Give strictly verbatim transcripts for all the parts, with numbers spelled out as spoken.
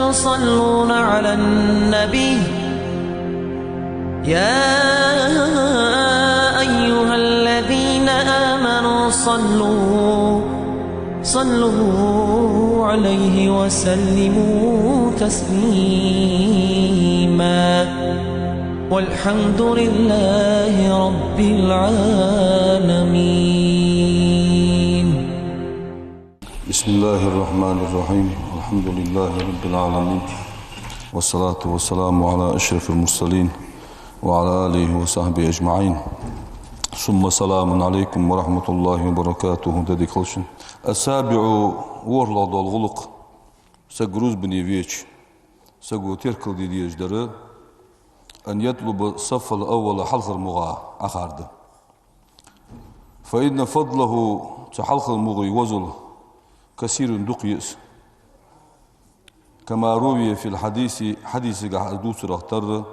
يصلون على النبي. يا أيها الذين آمنوا صلوا، صلوا عليه وسلموا تسليما. والحمد لله رب العالمين. بسم الله الرحمن الرحيم. الحمد لله رب العالمين. والصلاة والسلام على أشرف المرسلين وعلى آله وصحبه أجمعين. ثم سلام عليكم ورحمة الله وبركاته. Даьла къахетам болба шун. السابع, ворхӀлагӀа дола гӀулакх, саг рузбане веча, саго теркал де дезаш дар, أن يطلب الصف الأول, хьалхара мугӀ Ӏохар да. فإن فضله, цу хьалхара мугӀий возал, كثير, дукха я из. كما روي في الحديث, хьадисагахь из дувцарах тара,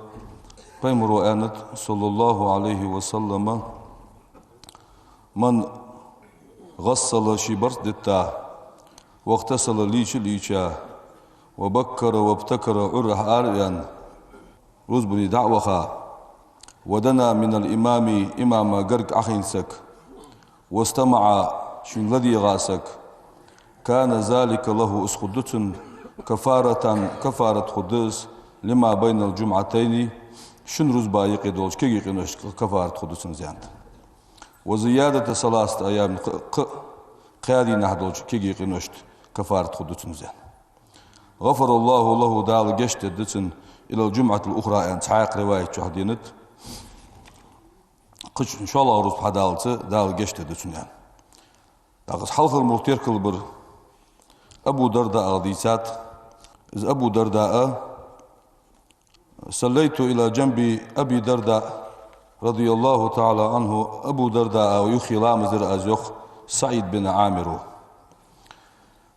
пайхамара аьннад, صلى الله عليه وسلم: من غسل, ший барзкъа дитта, واغتسل, лийча а лийча, وبكر وابتكر, Ӏуйрийна ара а ваьнна, рузбане дӀа а ваха, ودنا من الإمام, имама гарга Ӏохайна саг, واستمع, шийна ладийгӀа саг, كان ذلك له, из хургда цунна, كفارة, каффарат хургда из, لما بين الجمعتين, шин рузба юкъе долча кегий къиношта каффарат хургда цунна, аьннад. وزيادة ثلاثة أيام, кхы, кхы, кхаь дийнахьа долча кегий къиношта каффарат хургда цунна, аьннад. غفر الله له, Дала гешт дергда цунна, إلى الجمعة الأخرى, аьнна, цхьаькха риваят чу денад. Кхыча шоллагӀа рузба хьадаллалца Дала гешт дергда цунна, аьнна. ТӀаккха из хьалхара мугӀ теркал бар Абу Дардаъах дийцад. Из Абу Дардаъ: صليت إلى جنب أبي الدرداء رضي الله تعالى عنه, Абу Дардаъа юххе ламаз дир аз, йоах СаӀид бин Ӏамира.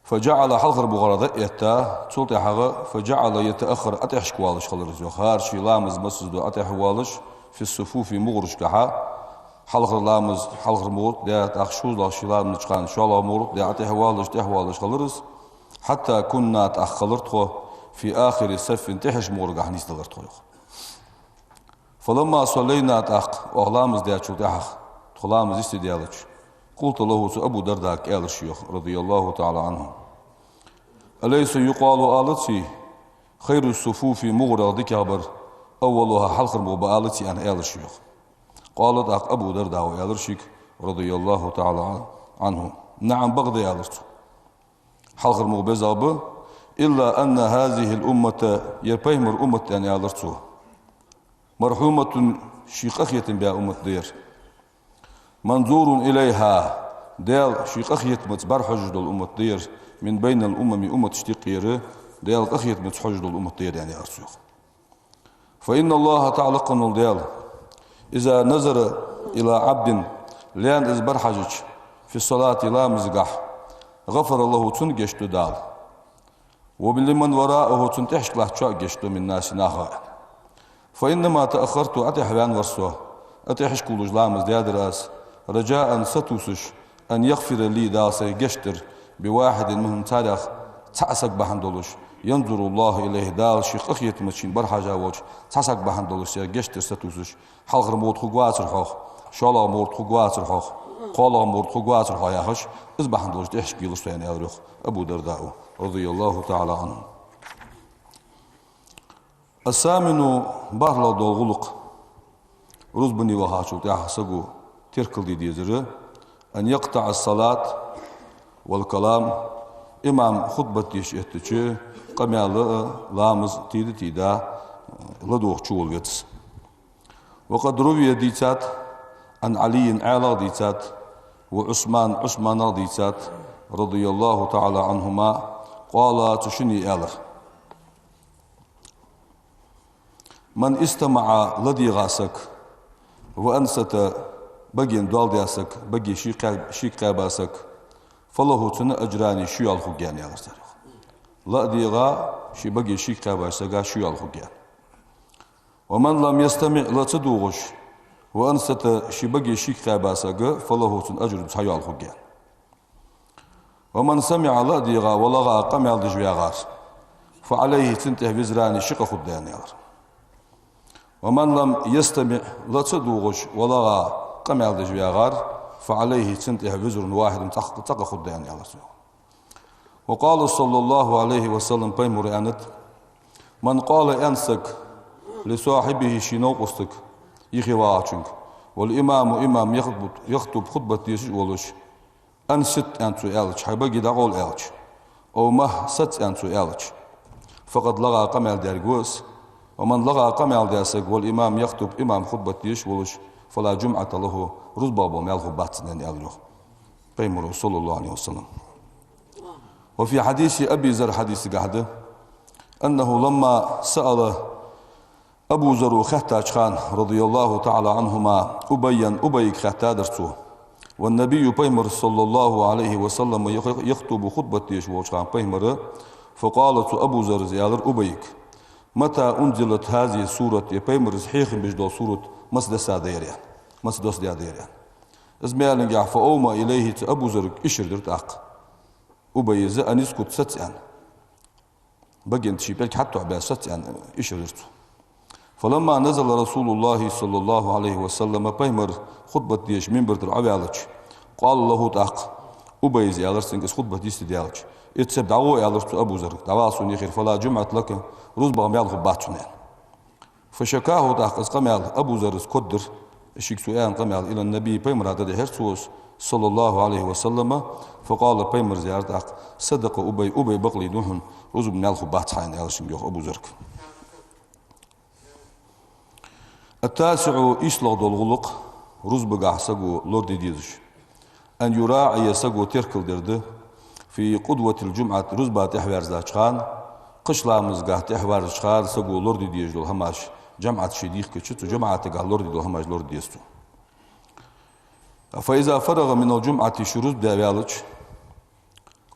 فجعل, хьалхара мугӀара дӀа а этта, цул тӀехьагӀа, فجعل يتأخر, ӀотӀехьашка воалаш хилар из, йоах. ХӀара ший ламаз массаза дола ӀотӀехьа воалаш, في الصفوف, мугӀарашкахьа, хьалхара ламаз хьалхара мугӀарта даь, тӀаккха шозлагӀа ший ламаз деча хана шоллагӀа мугӀарта даь, ӀотӀехьа воалаш, тӀехьа воалаш хилар из. حتى كنا, тӀаккха хилар тхо, في آخر الصف, тӀехьарча мугӀарагахьа нийсделар тхо, йоах. فلما صلينا, тӀаккха оаха ламаз даьчул тӀехьагӀа, тхо ламаз йисте даьлча, قلت له, цу Абу Дардага аьлар ше, йоах, رضي الله تعالى عنه: أليس يقال, алаций, خير الصفوف, мугӀарах дикагӀа бар, أولها, хьалхара мугӀ ба, алаций, аьнна, аьлар ше, йоах. قال, тӀаккха Абу Дардаъа аьлар шийга, رضي الله تعالى عنه: نعم, бакъда, аьлар цо. Хьалхара мугӀ безагӀа ба, إلا أن هذه الأمة, ер пайхамара уммат, аьнна, аьлар цо, مرحومة, ший къахетам баь уммат да ер. منظور إليها, Даьла ший къахетамца бӀарахьожаш дола уммат да ер, من بين الأمم, умматашта юкъера Даьла къахетамца хьожаш дола уммат да ер, аьнна, аьлар цо, йоах. فإن الله تعالى, лакха вола Даьла, إذا نظر إلى عبد, лаьна из бӀарахьежача, في الصلاة, ламазагахьа, غفر له, цунна гешт ду Дала. ولمن وراءه, цунна тӀехьашка латтачоа а гешт ду, من الناس, наха а. فإنما تأخرت, ӀотӀехьа ваьнна вар со, ӀотӀехьашка волаш ламаз даьдар аз, رجاء, сатувсаш, أن يغفر لي, Дала сайга гешт дар, بواحد منهم, царех цхьа саг бахьан долаш, ينظر الله إليه, Дала ший къахетамца шийна бӀарахьежа волча цхьа саг бахьан долаш сайга гешт дар сатувсаш, хьалхара мугӀ тӀа хургвацар хьох, шоллагӀа мугӀ тӀа хургвацар хьох, кхоалагӀа мугӀ тӀа хургвацар хьох яхаш, из бахьан долаш тӀехьашка елаш со, аьнна, аьлар, йоах, Абу Дардаъа, رضي الله تعالى عنه. الثامن, бархӀлагӀа дола гӀулакх, рузбане вахачул тӀехьагӀа саго теркал де дезар, أن يقطع الصلاة والكلام, имам хутбат деш эттача къамаьл а, ламаз а тийда-тийда ладувгӀа чувала веза. وقد روي, дийцад, عن علي, Ӏаьлах дийцад, وعثمان, Ӏусманах дийцад, رضي الله تعالى عنهما, قال, цу шинне аьлар: من استمع, ладийгӀа саг, وأنصت, баге доал даь саг, баге ший кхаь-, шийга кхаьба саг, فله, цунна, أجران, ши ял хургья, аьнна, аьлар цар, йоах. Ла а дийгӀа, ший баге шийга кхаьбача сага ши ял хургья. ومن لم يستمع, ла ца дугӀаш, وأنصت, ший баге шийга кхаьба сага, فله, цунна, أجر, цхьа ял хургья. ومن سمع, ла а дийгӀа, ولغى, къамаьл деш вагӀар, فعليه цунна тӀа وزران ши къа хургда аьнна аьлар. ومن لم يستمع ла ца дугӀаш ولغا къамаьл деш вагӀар, فعليه цунна тӀа وزر واحد цхьа, цхьа къа хургда аьнна аьлар цо. وقال صلى الله عليه وسلم пайхамара аьннад: من قال аьнна саг لصاحبه ший новкъостага, юхе вагӀачунга, والإمام имам يخطب хутбат дешаш волаш, أنصت аьнна цо аьлча, хьай баге дӀакъовла аьлча, أو مه саца аьнна цо аьлча, فقد لغا къамаьл даьрг ва из. ومن لغا къамаьл даь саг والإمام يخطب имам хутбат дешаш волаш, فلا جمعة له рузбагӀа бола маьл хургбац цунна аьнна аьлар йоах пайхамара صلى الله عليه وسلم. وفي حديث أبي ذر хьадисагахь да: أنه لما سأل Абу Зарра хаьттача хана, رضي الله تعالى عنهما, أبيا Убайга хаьттадар цо. والنبي пайхамар صلى الله عليه وسلم يخطب хутбат деш волча хана пайхамар, فقال цу Абу Зарра аьлар Убайга: متى أنزلت هذه السورة ер пайхамара хьехам беш дола сурат маца доссадаьдар аьнна, маца доссадаьдар аьнна. Из ма аьллинге, فأومأ إليه цу Абу Заррага ишар дир тӀаккха Убайс أن يسكت саца аьнна. Баге ший пӀелг хьатӀатохабаь саца аьнна ишар дир цо. فلما نزل رسول الله صلى الله عليه وسلم пайхамар хутбат деш минбар тӀара Ӏоваьлча, قال له тӀаккха Убайс аьлар цунга из хутбат йистедаьлча: اذهب дӀагӀо аьлар цу Абу Заррага, дӀавала сона юхера, فلا جمعة لك рузбагӀа маьл хургбац хьона аьнна. فشكاه тӀаккха из къамаьл Абу Заррас коддир, шийга цо аьнна къамаьл إلى النبي пайхамара тӀадихьар цо из صلى الله عليه وسلم, فقال пайхамара аьлар тӀаккха: صدق أبي Убай бакълий да хьона, рузбагӀа маьл хургбац хьона аьнна аьлар цунга йоах Абу Заррага. التاسع ийслагӀа дола гӀулакх рузбагахь саго лораде дезаш. أن يراعي саго теркалдер да في غدوة الجمعة рузба тӀехьаверзача хана, кхыча ламазгахь тӀехьаваьрзача хана саго лораде дезаш дола хӀамаш, жамаӀат ше дийхкача цу жамаӀатагахь лораде дола хӀамаш лораде деза цо. فإذا فرغ من الجمعة ше рузба даь ваьлча,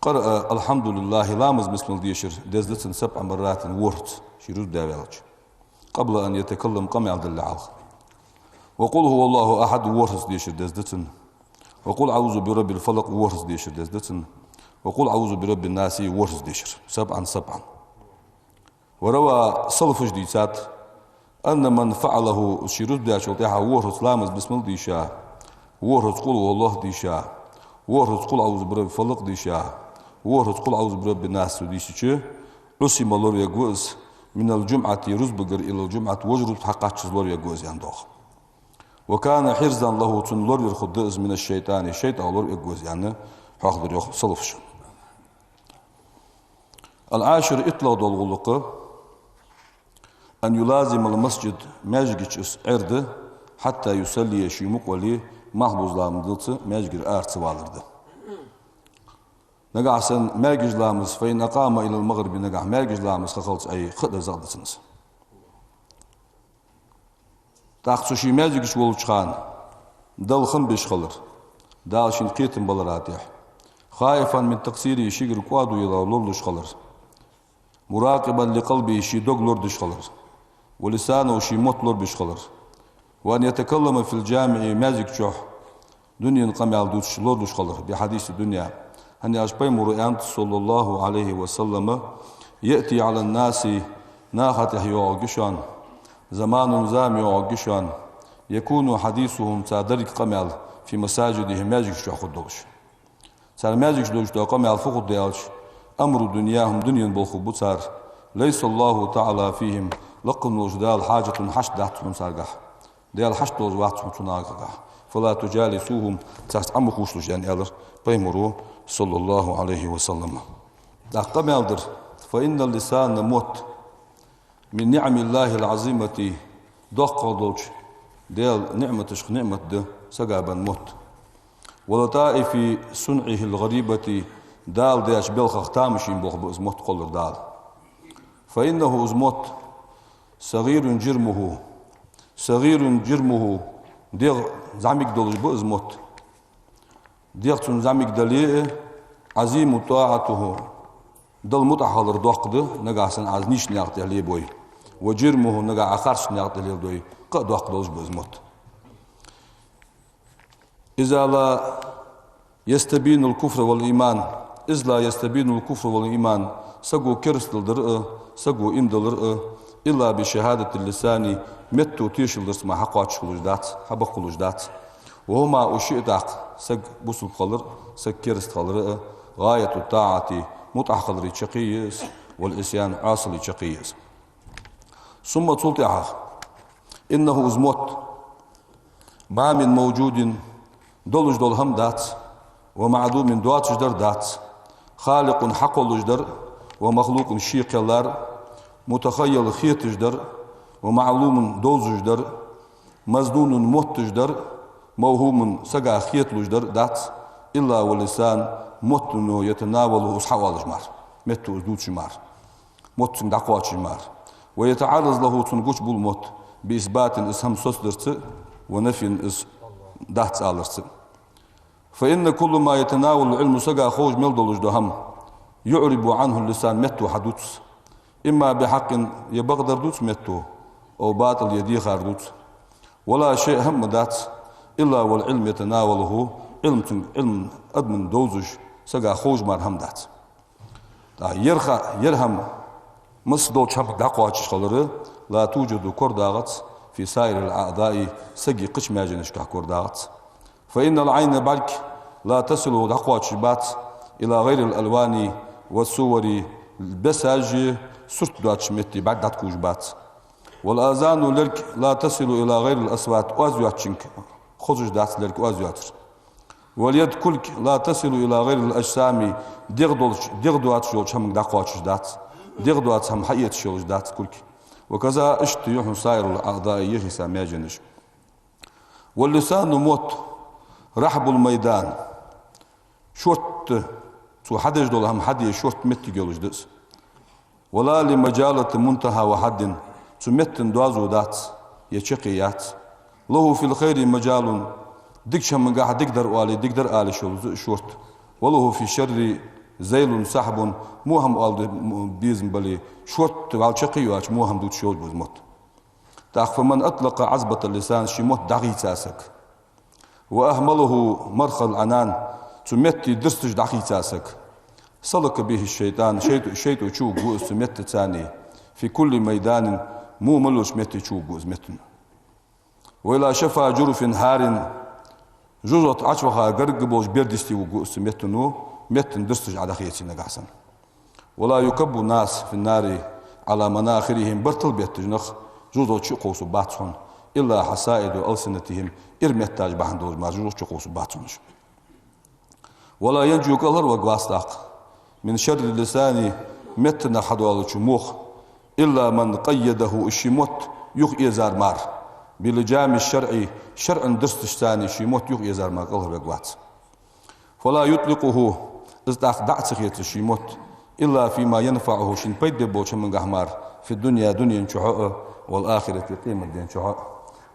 قرأ الحمد لله ламаз бисмал дешар деза да цунна سبع مرات ворхӀазза ше рузба даь ваьлча, قبل أن يتكلم къамаьл даллале хьалха. وقل هو الله أحد ворхӀазза дешар деза да цунна. وقل أعوذ برب الفلق ворхӀазза дешар деза да цунна. وقل أعوذ برب الناس ворхӀазза дешар. سبعا سبعا. وروى салафаша дийцад, أن من فعله ше рузба даьчул тӀехьагӀа ворхӀазза ламаз бисмал дийша, ворхӀазза قل هو الله дийша, ворхӀазза قل أعوذ برب الفلق дийша, ворхӀазза قل أعوذ برب الناس дийшача, عصم лоравергва из من الجمعة рузбагара إلى الجمعة вож рузба хьакхаччалца лоравергва из аьнна доагӀа. وكان حرزا له цунна лоравар хургда из من الشيطان шайтӀах лоравергва из аьнна хьоахадир йоах салафаша. العاشر итлагӀа дола гӀулакх أن يلازم المسجد маьждига из Ӏер да حتى يصلي ше мукъавале малхбуза ламаз даллалца маьждигара ара ца валар да. Нагахь санна маьркӀажа ламаз فإن أقام إلى المغرب нагахь маьркӀажа ламаз хахалца Ӏе кхы а дезагӀа да цунна из. ТӀаккха цу ше маьждига волча хана Далла хам беш хилар, Дала шийна кхетам балара тӀехьа, خائفا من تقصيره шийгара кӀоадо ялар лоралуш хилар, مراقبا لقلبه ший дог лорадеш хилар, ولسانه ший мотт лорабеш хилар, وأن يتكلم في الجامع маьждига чухь дунен къамаьл дувцаш лоралуш хилар بحديث الدنيا. ХӀана аьлча пайхамара аьннад صلى الله عليه وسلم: يأتي على الناس наха тӀехьа йоагӀаргья шоана, زمان зама йоагӀаргья шоана, يكون حديثهم цар деррига къамаьл في مساجدهم маьждига чухь хургдолаш. Цар маьждига чу дувцаш дола къамаьл фу хургда аьлча, أمر دنياهم дунен болх хургба цар, ليس الله تعالى فيهم лакха волча Дала حاجة хьашт дац хьона царгахь, Даьла хьашт долаш вац хьона цу нахагахь, فلا تجالسوهم царца Ӏо ма ховшалаш аьнна аьлар пайхамара صلى الله عليه وسلم. ТӀаккха къамаьл дар: فإن اللسان мотт من نعم الله العظيمة доккхагӀа долча Даьла ниӀматашка ниӀмат да сага бенна мотт, ولطائف صنعه الغريبة Дала деча белхах тамашийна болх ба из мотт кхоллар Дала. فإنه из мотт صغير جرمه صغير جرمه дегӀ зӀамига долаш ба из мотт. ДегӀ цун зӀамига дале а, عظيم طاعته Далла мутӀахьа хилар доккха да, нагахь санна Ӏа нийсача наькъа тӀа лелабой, وجرمه нагахь Ӏа харцача наькъа тӀа леладой, кхы а доккха долаш ба из мотт. إذا لا يستبين الكفر والإيمان إذ لا يستبين الكفر والإيمان Саго керастал дар а, саго иман диллар а, إلا بشهادة اللسان, метто тешал дарца мара хьакхоачаш хулаш дац, хьабаккха хулаш дац. وهما, уж шиъ тӀаккха, саг бусалба хилар а, саг кераста хилар а, غاية الطاعة, мутӀахьа хилара чаккхе я из, والعصيان, Ӏосала чаккхе я из. ثم, цул тӀехьагӀа, إنه, из мотт, ما من موجود, долаш дола хӀама дац, ومعدوم, доацаш дар дац, خالق, хьакхоллаш дар, ومخلوق, ше кхеллар, متخيل, хеташ дар, ومعلوم, довзаш дар, مظنون, мотташ дар, موهوم, сага хеталуш дар дац, إلا واللسان, метто يتناوله, из хьаоалаш мара, метто из дувцаш мара, мотт цунга дӀакхоачаш мара. ويتعرض له, цунна гучабувл мотт, بإثبات, из хӀама соцадарца а, ونفي, из дац аларца а. فإن كل ما يتناوله العلم, сага ховш мел долаш дола хӀама, يعرب عنه اللسان, метто хьадувц. إما بحق, е бакъдар дувц метто, أو باطل, е дехар дувц. ولا شيء, хӀама дац, إلا والعلم يتناوله, Ӏилма цунга, Ӏилма адамна довзаш, сага ховш мара хӀама дац. ТӀаккха ер ха-, ер хӀама, масса долча хӀаманга дӀакхоачаш хилар, لا توجد, корадагӀац, في سائر الأعضاء, сага кхыча маьженашка корадагӀац. فإن العين, бӀарг, لا تصل, дӀакхоачаш бац, إلى غير الألوان والصور, бесаш а, сурт доацача метте бӀарг дӀатӀакхувш бац. والآذان, лерг, لا تصل إلى غير الأصوات, оаз йоацачунга хозаш дац лерг оаз йоацар. واليد, кулг, لا تصل إلى غير الأجسام, дегӀ долча, дегӀ доацаш йолча хӀаманга дӀакхоачаш дац, дегӀ доаца хӀама хьаэцаш йолаш дац кулг. وكذا, иштта я хьона, سائر الأعضاء, ехийса маьженаш. واللسان, мотт, رحب الميدان, шортта, цо хьадеш дола хӀама хьаде шортта моттиг йолаш да из. ولا لمجالة منتهى وحد, цу метта доазув дац, е чаккхе яц. له في الخير مجال, дикача хӀамангахьа дикадар оале, дикадар ала йиш йолаш да из шортта. وله في الشر ذيل سحب, во хӀама оала безам бале, шортта вӀалла чаккхе йоацаш, во хӀама дувцаш йолаш ба из мотт. ТӀаккха, فمن أطلق عذبة اللسان, ший мотт дӀахийца саг, وأهمله مرخى العنان, цу метта дирсташ дӀахийца саг, سلك به الشيطان, шайтӀо, шайтӀо чувугаргва из цу меттаца, في كل ميدان, во мел йолча метте чувугаргва из метто. وإلى شفا جرف هار, жожагӀате Ӏочуваха гаргга болча берда йисте вугаргва из цу метто, метта дирсташ Ӏо дӀахеце нагахьа санна. ولا يكب الناس في النار على مناخرهم, бартал бетташ нах жожагӀата чу а кхувсаргбац хьона, إلا حصائد ألسنتهم, ира метташ бахьан долаш мара жожагӀата чу кхувсаргбац хьона уж. ولا ينجو, кӀалхарваргвац тӀаккха, من شر اللسان, меттанах хьадоалача мох, إلا من قيده, из ший мотт юхаэцар мара, بلجام الشرع, шарӀан дирсташца ший мотт юхаэцар мара кӀалхарваргвац. فلا يطلقه, из тӀаккха дӀа а ца хецар ший мотт, إلا فيما ينفعه, шийна пайда бергболча хӀамангахьа мара, في الدنيا, дунен чухь а, والآخرة, къематден чухь а.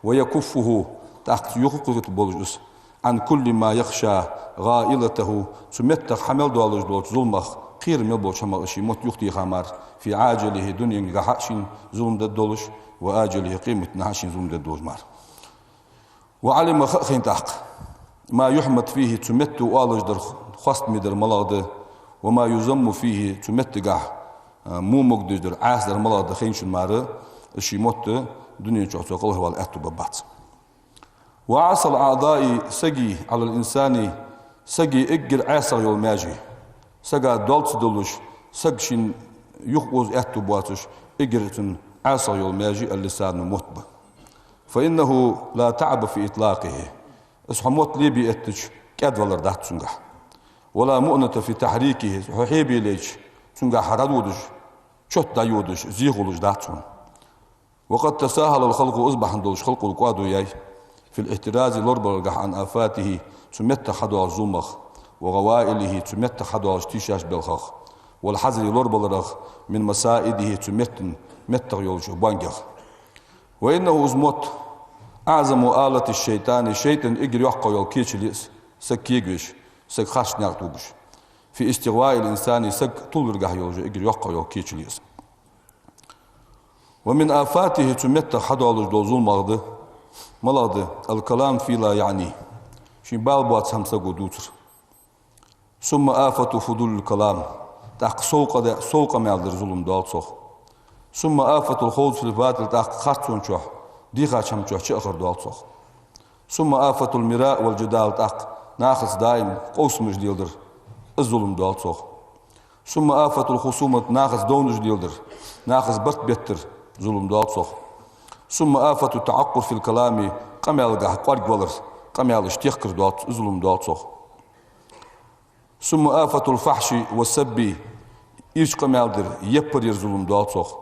ويكفه, тӀаккха цо юхакхухийтаргболаш из, عن كل ما يخشى غائلته, цу меттах хьа мел доаллаш долча зуламах, кхера мел болча хӀамах из ший мотт юхатеха мара, في عاجله, дуненгахьа а шийна зулам дергдолаш, وآجله, къематдийнахьа а шийна зулам дергдолаш мара. وعلم, ха а хайна тӀаккха, ما يحمد فيه, цу метто оалаш дар, хоастаме дар малагӀа да, وما يذم فيه, цу меттагахьа, а, во могадеш дар, Ӏаьса дар малагӀа да хайначун мара, из ший мотт дунен чухь цо кӀалхарвала аьттув баргбац. وأعصى الأعضاء, сага, على الإنسان, сага эггара ӀаьсагӀа йола маьже, сага доал ца долаш, саг шийна юхаоза аьттув боацаш, эггара цунна ӀаьсагӀа йола маьже اللسان, мотт ба. فإنه لا تعب في إطلاقه. Из хьо мотт лебе эттача, кӀаьдвалар дац цунгахьа. ولا مؤنة في تحريكه. Хьо хьебе лайча, цунгахьа хьо дӀадодаш, чот дӀайодаш, зе хулаш дац хьона. وقد تساهل الخلق, из бахьан долаш халкъо кӀоадо яьй, في الاحتراز, лорабаларгахьа, عن آفاته, цу меттах хьадоалача зуламах, وغوائله, цу меттах хьадоалача тийшача белхах, والحذر, лорабаларах, من مصائده, цу метта, меттах йолча бонгех. وإنه, из мотт, أعظم آلة الشيطان, шайтӀан эггара йоккха йола кечал я из, саг кегавеш, саг харцахьа никъ тохаш. في استغواء الإنسان, саг тулларгахьа йолаш эггара йоккха йола кечал я из. ومن آفاته, цу меттах хьадоалаш дола зуламах да, малагӀа да, الكلام في لا يعنيه, шийна бала боаца хӀама саго дувцар. ثم آفة فضول الكلام, ТӀаккха сов къа де-, сов къамаьл дар, зулам доал цох. ثم آفة الخوض في الباطل, тӀаккха харцон чу, дийхача хӀама чу чуахар доал цох. ثم آفة المراء والجدال, тӀаккха нахаца даим къовсамаш леладар, из зулам доал цох. ثم آفة الخصومة, нахаца довнаш леладар, нахаца барт беттар, зулам доал цох. ثم آفة التعقر في الكلام, къамаьлагахьа кӀоаргвалар, къамаьлаш техкар доал ц-, зулам доал цох. ثم آفة الفحش والسب, ийрча къамаьл дар, яппар яр, зулам доал цох.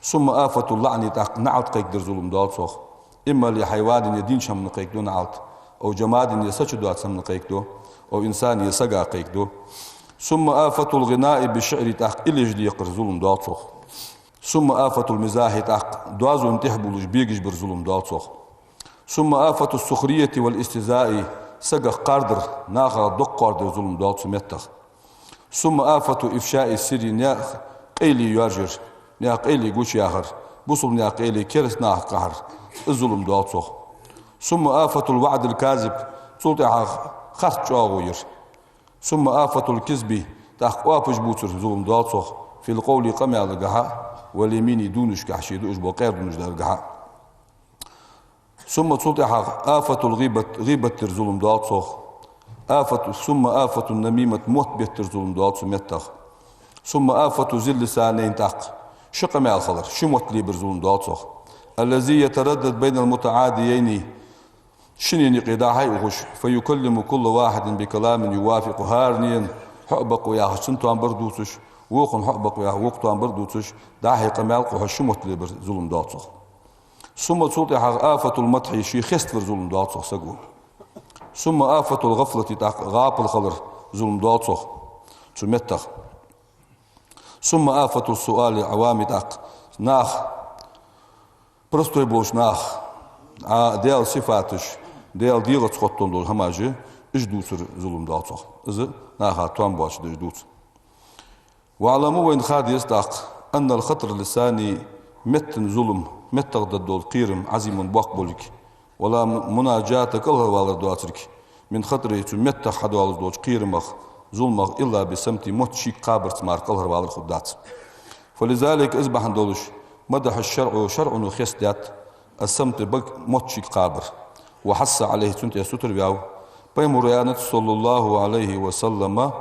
ثم آفة اللعن, тӀаккха наӀалт кхайкадар, зулам доал цох. إما لحيوان, е дийнача хӀаманна кхайкаду наӀалт, أو جماد, е сачудоаца хӀаманна кхайкаду, أو إنسان, е сага кхайкаду. ثم آفة الغناء بالشعر, тӀаккха иллеш декхар, зулам доал цох. ثم آفة المزاح, тӀаккха доазон тӀехьа бувлаш бегаш бар, зулам доал цох. ثم آفة السخرية والاستهزاء, сагах кхардар, нахах доккха кхардар, зулам доал цу меттах. ثم آفة إفشاء السر, наьха къайле йоаржаяр, наьха къайле гучаяхар, бусалба наьха къайле кераста нахах кхахьар, из зулам доал цох. ثم آفة الوعد الكاذب, цул тӀехьагӀа харц чӀоагӀо яр. ثم آفة الكذب, тӀаккха оапаш бувцар, зулам доал цох, في القول, къамаьлагахьа, واليمين, дувнашкахьа, ший дуаш бола къаьра дувнаш даргахьа. ثم, цул тӀехьагӀа, آفة الغيبة, гӀийбат дар, зулам доал цох. آفة, ثم آفة النميمة, мотт беттар, зулам доал цу меттах. ثم آفة ذي اللسانين, тӀаккха ши къамаьл хилар, ши мотт лебар, зулам доал цох. الذي يتردد بين المتعاديين, шиннена юкъе дӀа-хьа ухаш, فيكلم كل واحد بكلام يوافقه, хӀаранена хьо а бакъо яхаш, цун тоам бар дувцаш, вокхунна хьо а бакъо яхаш, вокха тоам бар дувцаш, дӀа-хьа къамаьл кхухьаш, ши мотт лебар, зулам доал цох. ثم, цул тӀехьагӀа, آفة المدح, ше хеставар, зулам доал цох саго. ثم آفة الغفلة, тӀаккха гӀапал хилар, зулам доал цох цу меттах. ثم آفة سؤال العوام, тӀаккха нах, простой болча наха, а, Даьла сифаташ, Даьла дегӀаца хоттаденна дола хӀамаш, уж дувцар, зулам доал цох. Из наха тоам боацаш да уж дувцар. واعلموا, вайна ха деза тӀаккха, أن الخطر اللساني, меттан зулам, меттах даддола кхерам, عظيم, боккха болга, ولا مناجاة, кӀалхарвалар доацилга, من خطره, цу меттах хьадоалаш долча кхерамах, зуламах, إلا بالصمت, мотт шийга кхабарца мара кӀалхарвалар хургдац. فلذلك, из бахьан долаш, مدح الشرع, шарӀо хестадаьд, الصمت, бага мотт шийга кхабар. وحث عليه, цунна тӀа сутарваьв. Пайхамаро аьннад, صلى الله عليه وسلم: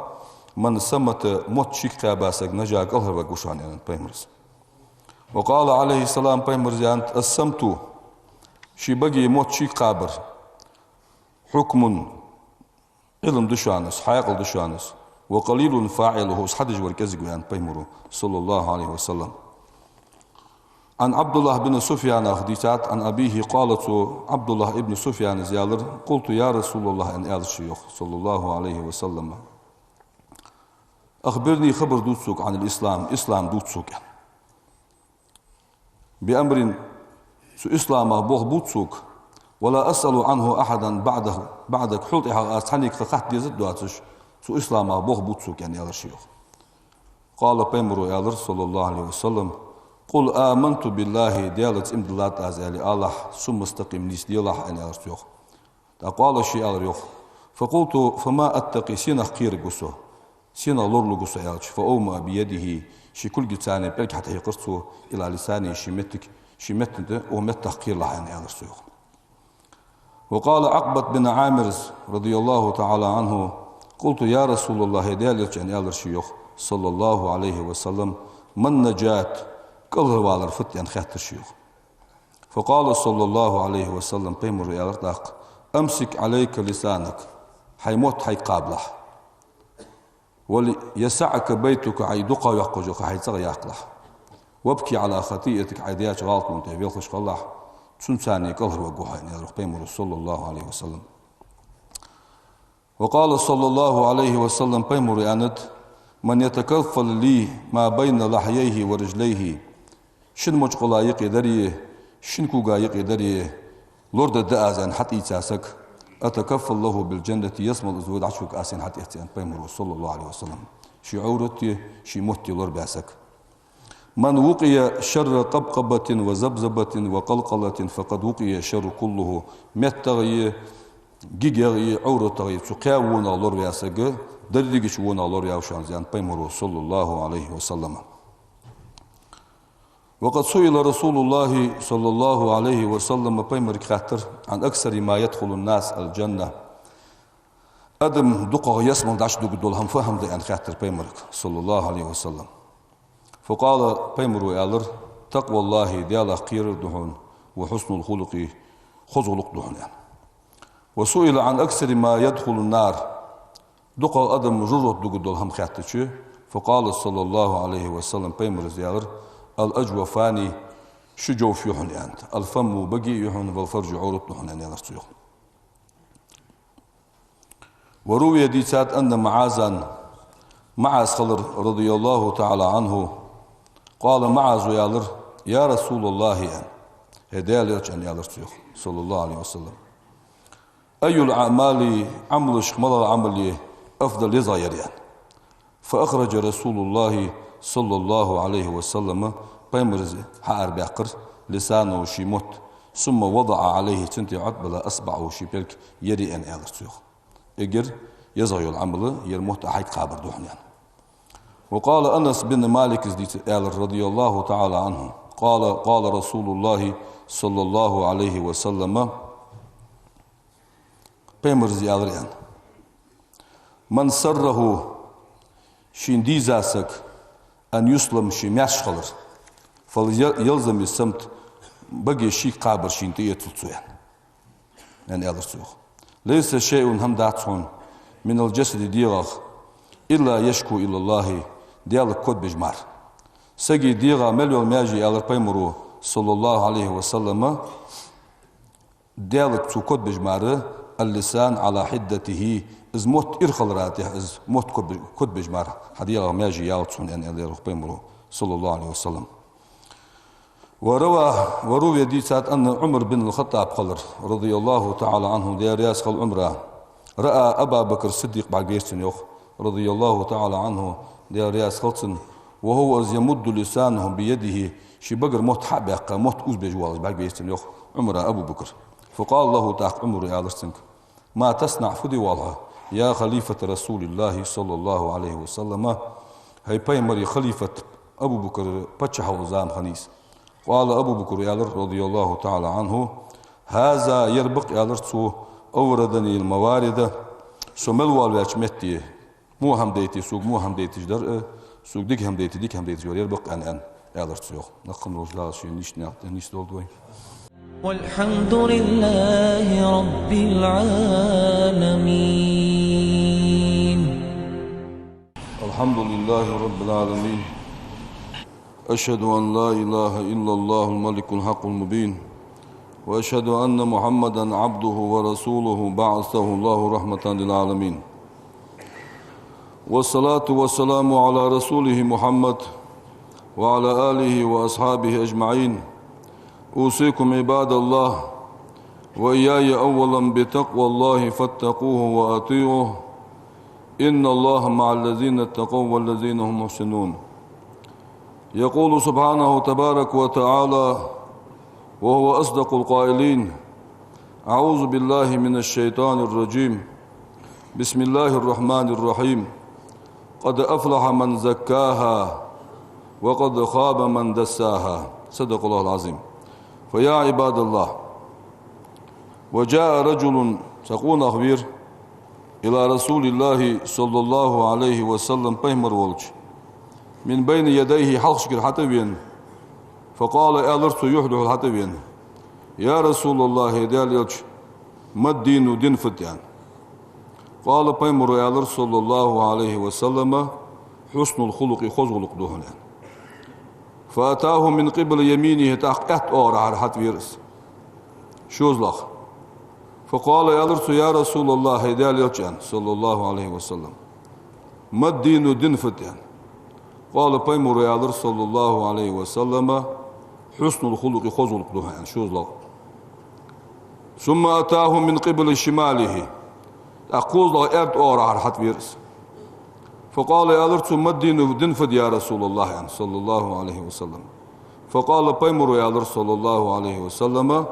من صمت, мотт шийга кхаьба саг, نجا, кӀалхарваргва шоана, аьннад Пайхамаро. وقال عليه السلام, Пайхамаро аьннад: الصمت, ший бага мотт шийга кхабар, حكم, Ӏилма да шоана из, хьаькъал да шоана из, وقليل فاعله, из хьадеш вар кӀезига ва, аьннад Пайхамаро, صلى الله عليه وسلم. عن عبد الله بن سفيان, дийцад, عن أبيه قال, цу Ӏабдуллахь ибн Суфьяна аьлар: قلت يا رسول الله, аьнна, аьлар ше, йоах, صلى الله عليه وسلم: أخبرني, хабар дувца сога, عن الإسلام, ислам дувца сога, аьнна. بأمر, цу исламах болх бувца сога, ولا أسأل عنه أحدا بعده, بعدك, хьол тӀехьагӀа аз цхьаннега кхы хатта дезар доацаш, цу исламах болх бувца сога, аьнна, аьлар ше, йоах. قال, Пайхамаро аьлар, صلى الله عليه وسلم: قل آمنت بالله, Даьлаца иман диллад аз, аьле, алахь, ثم استقم, нийсделахь, аьнна, аьлар цо, йоах. ТӀаккха قال, ше аьлар, йоах: فقلت فما أتقي, сенах кхераргва со, сенах лоралургва со, аьлча, فأومأ بيده, ший кулгаца пӀелг хьатӀахьекхар цо, إلى لسانه, ший меттага, ший меттан тӀа, укх меттах кхералахь, аьнна, аьлар цо, йоах. وقال عقبة بن عامر رضي الله تعالى عنه: قلت يا رسول الله, хӀай Даьла Элча, аьнна, аьлар ше, йоах, صلى الله عليه وسلم: ما النجاة, кӀалхарвалар фуд, аьнна, хаьттар ше, йоах. فقال صلى الله عليه وسلم, Пайхамаро аьлар тӀаккха: أمسك عليك لسانك, хьай мотт хьайга кхабалахь. وليسعك بيتك, хьай дукхагӀа йоаккхаш йола ха хьай цӀагӀа яккхалахь. وابك على خطيئتك, хьай даьча гӀалатонна тӀа велхаш хилалахь, цунца кӀалхарваргва хьо, аьнна, аьлар Пайхамаро, صلى الله عليه وسلم. وقال صلى الله عليه وسلم, Пайхамаро аьннад: من يتكفل لي ما بين لحييه ورجليه, шин мочкъала юкъе дари, шин кога юкъе дари лорадаргда аз, аьнна, хьатӀаийца саг, أتكفل له بالجنة, ялсмала из вай дӀачувуг аз, аьнна, хьатӀаэц, аьннад Пайхамаро, صلى الله عليه وسلم. Ший Ӏоврати, ший мотти лорабаь саг. من وقي شر قبقبة وذبذبة وقلقلة فقد وقي الشر كله. МеттагӀеи, гигагӀеи, ӀовратагӀеи цу кхаь вонах лораваь саг, деррига чу вонах лораваьв шоана из, аьннад пайхамаро, صلى الله عليه وسلم. وقد سئل رسول الله صلى الله عليه وسلم, пайхамарга хаьттар, عن أكثر ما يدخل الناس الجنة, адам дукхагӀа ялсмале дӀачудугаргдола хӀама фу хӀама да аьнна хаьттар пайхамарга, صلى الله عليه وسلم. فقال, пайхамаро аьлар: تقوى الله, Даьлах кхерар да хьона, وحسن الخلق, хоза гӀулакх да хьона, аьнна. وسئل عن أكثر ما يدخل النار, дукхагӀа адам жожагӀате дугаргдола хӀама хаьттача, فقال صلى الله عليه وسلم, пайхамаро аьлар: الأجوفان, ши жовф я хьона, аьннад, الفم, баге я хьона, والفرج, Ӏоврат да хьона, аьнна, аьлар цо, йоах. وروي, дийцад, أن معاذا, МуӀаз хилар, رضي الله تعالى عنه, قال, МуӀазо аьлар: يا رسول الله, аьнна, хӀай Даьла Элча, аьнна, аьлар цо, йоах, صلى الله عليه وسلم. أي الأعمال, Ӏамалашка малагӀа Ӏамал я أفضل, езагӀа яр, аьнна. فأخرج رسول الله صلى الله عليه وسلم, пайхамаро хьаарабаьккхар, لسانه, ший мотт, ثم وضع عليه, цунна тӀа Ӏотбилла, إصبعه, ший пӀелг, ер я, аьнна, аьлар цо, йоах. Эггара езагӀа йола Ӏамал ер мотт Ӏохьайга кхабар да хьона, аьнна. وقال أنس بن مالك, из дийцар, аьлар, رضي الله تعالى عنه, قال: قال رسول الله صلى الله عليه وسلم, пайхамаро аьлар, аьнна: من سره, шийна дийза саг, أن يسلم, ше маьрша хилар, فليلزم الصمت, баге шийга кхабар шийна тӀаэцалда цо, аьнна, аьнна, аьлар цо, йоах. ليس شيء, хӀама дац хьона, من الجسد, дегӀах, إلا يشكو إلى الله, Даьлага кодбеш мара. Сага дегӀа мел йола маьже, аьлар пайхамаро, صلى الله عليه وسلم, Даьлага цо кодбеш мара, اللسان على حدته, из мотт ира хилара тӀехьа, из мотт кодбе-, кодбеш мара хьа дегӀа маьже ялац хьона, аьнна, аьлар, йоах, пайхамаро, صلى الله عليه وسلم. وروى, وروي, дийцад, أن Ӏумар бин аль-ХаттӀаб хилар, رضي الله تعالى عنه, Даьла раьза хилва Ӏумара, رأى أبا بكر الصديق, бӀаргавайра цунна, йоах, رضي الله تعالى عنه, Даьла раьза хилва цунна, وهو, из, يمد لسانه بيده, ший багара мотт хьа а баьккха, мотт узабеш воаллаш бӀаргавайра цунна, йоах, Ӏумара Абу Бакр. فقال له, тӀаккха Ӏумаро аьлар цунга: ما تصنع, фу де воалл хьо, يا خليفة رسول الله صلى الله عليه وسلم, хӀай пайхамара халифат Абу Бакр паччахь вола зама хиннай из. قال, Абу Бакро аьлар, رضي الله تعالى عنه: هذا, ер ба-кх, аьлар цо, أوردني الموارد, со мел воалаваьча метте во хӀама дайта, сога во хӀама дайташ дар а, сога дика хӀама дайта, дика хӀама дайташ вар ер ба-кх, аьнна, аьнна, аьлар цо, йоах. Наькъа долча Дала ший нийсача наькъа тӀа нийсдолда вай. والحمد لله رب العالمين. الحمد لله رب العالمين. أشهد أن لا إله إلا الله الملك الحق المبين. وأشهد أن محمدا عبده ورسوله بعثه الله رحمة للعالمين. والصلاة والسلام على رسوله محمد وعلى آله وأصحابه أجمعين. أوصيكم عباد الله وإياي أولا بتقوى الله فاتقوه وأطيعوه. إن الله مع الذين اتقوا والذين هم محسنون. يقول سبحانه تبارك وتعالى وهو أصدق القائلين: أعوذ بالله من الشيطان الرجيم. بسم الله الرحمن الرحيم. قد أفلح من زكاها وقد خاب من دساها. صدق الله العظيم. فيا عباد الله، وجاء رجل, цхьа къонах вера, إلى رسول الله صلى الله عليه وسلم, пайхамар волча, من بين يديه, хьалхашкара хьатӀавена, فقال, аьлар цо, юхь-духьал хьатӀавена: يا رسول الله, хӀай Даьла Элча, ما الدين, дин фуд, аьнна. قال, пайхамаро аьлар, صلى الله عليه وسلم: حسن الخلق, хоза гӀулакх да хьона, аьнна. فأتاه من قبل يمينه, тӀаккха аьтта оагӀорахьара хьатӀавера из. ШозлагӀа. فقال, аьлар цо: يا رسول الله, хӀай Даьла Элча, аьнна, صلى الله عليه وسلم, ما الدين, дин фуд, аьнна. قال, пайхамаро аьлар, صلى الله عليه وسلم: حسن الخلق, хоза гӀулакх да хьона, аьнна, шозлагӀа. ثم أتاه من قبل شماله, тӀаккха кхозлагӀа аьрда оагӀорахьара хьатӀавера из. فقال, аьлар цо: ما الدين, дин фуд, يا رسول الله, аьнна, صلى الله عليه وسلم. فقال, пайхамаро аьлар, صلى الله عليه وسلم: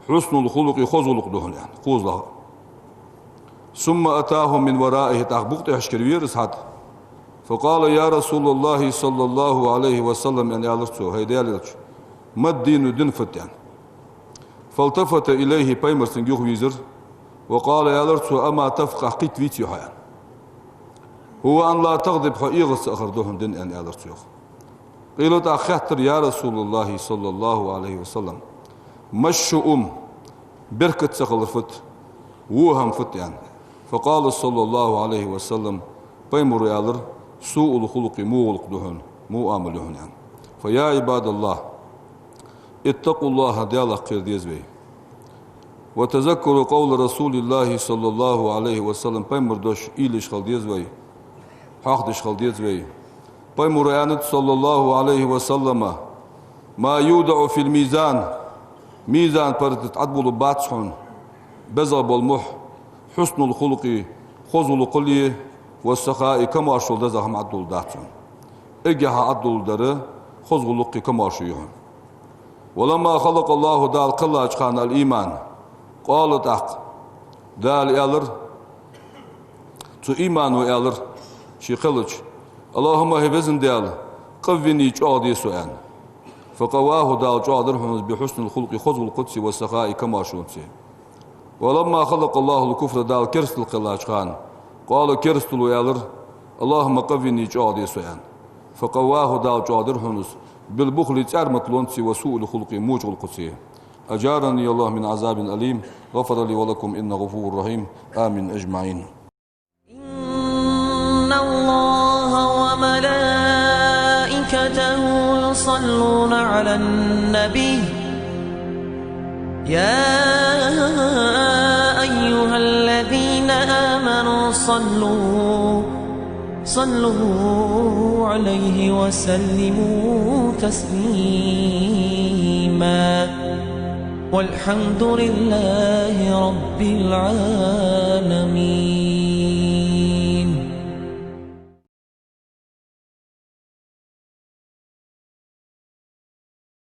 حسن الخلق, хоза гӀулакх да хьона, аьнна, кхозлагӀа. ثم أتاهم من ورائه, тӀаккха букъ тӀехьашкара вера из хьатӀа. فقال: يا رسول الله صلى الله عليه وسلم, аьнна, аьлар цо: «ХӀай Даьла Элча, ما الدين, дин фуд?» аьнна. فالتفت إليه, пайхамар цунга юхавийрзар. وقال, аьлар цо: أما تفقه, кхийтта веций хьо, аьнна. هو أن لا تغضب, хьо эгӀаз ца ахар да хьона дин, аьнна, аьлар цо, йоах. قيل, тӀаккха хаьттар: يا رسول الله صلى الله عليه وسلم، ما الشؤم, беркат ца хилар фуд, во хӀама фуд, аьнна. فقال صلى الله عليه وسلم, пайхамара аьлар: سوء الخلق, во гӀулакх да хьона, во Ӏамал я хьона, аьнна. فيا عباد الله، اتقوا الله, Даьлах кхера деза вай. وتذكروا قول رسول الله صلى الله عليه وسلم, пайхамара дош уйла еш хила деза вай, хьоахадеш хила деза вай. Пайхамара аьннад, صلى الله عليه وسلم: ما يوضع في الميزان, мизан паргӀата тӀа Ӏадбулларгбац хьона, безагӀа бола мухь, حسن الخلق, хоза гӀулакхал, والسخاء, камаьршал, дезагӀа хӀама Ӏадулларгдац хьона. Эггара хьалха Ӏадулларгдар хоза гӀулакхи камаьршои я хьона. ولما خلق الله, Дала кхеллача хана, الإيمان, قال, тӀаккха Дала аьлар, цу имано аьлар, ше кхеллача: اللهم, хӀай Веза Даьла, قوني, чӀоагӀде со, аьнна. فقواه, Дала чӀоагӀдир хьона из, بحسن الخلق, хоза гӀулакхацеи, والسخاء, камаьршонцеи. ولما خلق الله الكفر, Дала керастал кхеллача хана, قال, керастало аьлар: اللهم قوني, чӀоагӀде со, аьнна. فقواه, Дала чӀоагӀдир хьона из, بالبخل, цӀарматалонцеи, وسوء الخلق, воча гӀулакхацеи. أجارني الله من عذاب أليم، غفر لي ولكم، إنه غفور رحيم. آمين أجمعين. إن الله وملائكته يصلون على النبي، يا أيها الذين آمنوا صلوا، صلوا عليه وسلموا تسليما. والحمد لله رب العالمين.